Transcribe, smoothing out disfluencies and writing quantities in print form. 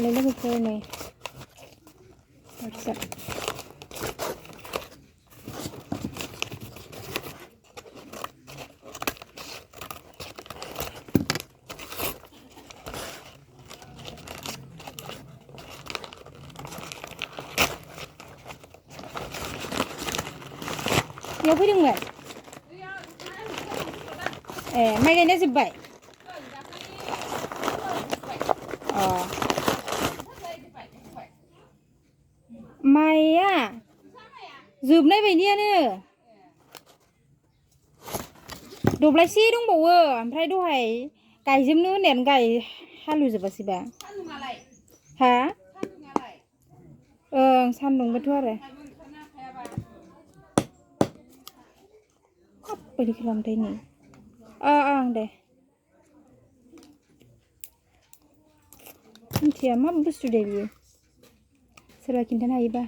Lấy lớp phơi này. Sạch. Nhiều phải đừng vậy. Mấy cái này gì vậy? Mày à, dùm đây vậy nữa. Đồ lại xí đúng bộ phải đồ hay cài dùm nữa nền cài halu gì vậy bà? Hả? San đúng cái thua rồi. Apa di dalam ini? Deh. Nanti ama bus sudah dia. Serakin dan aiba.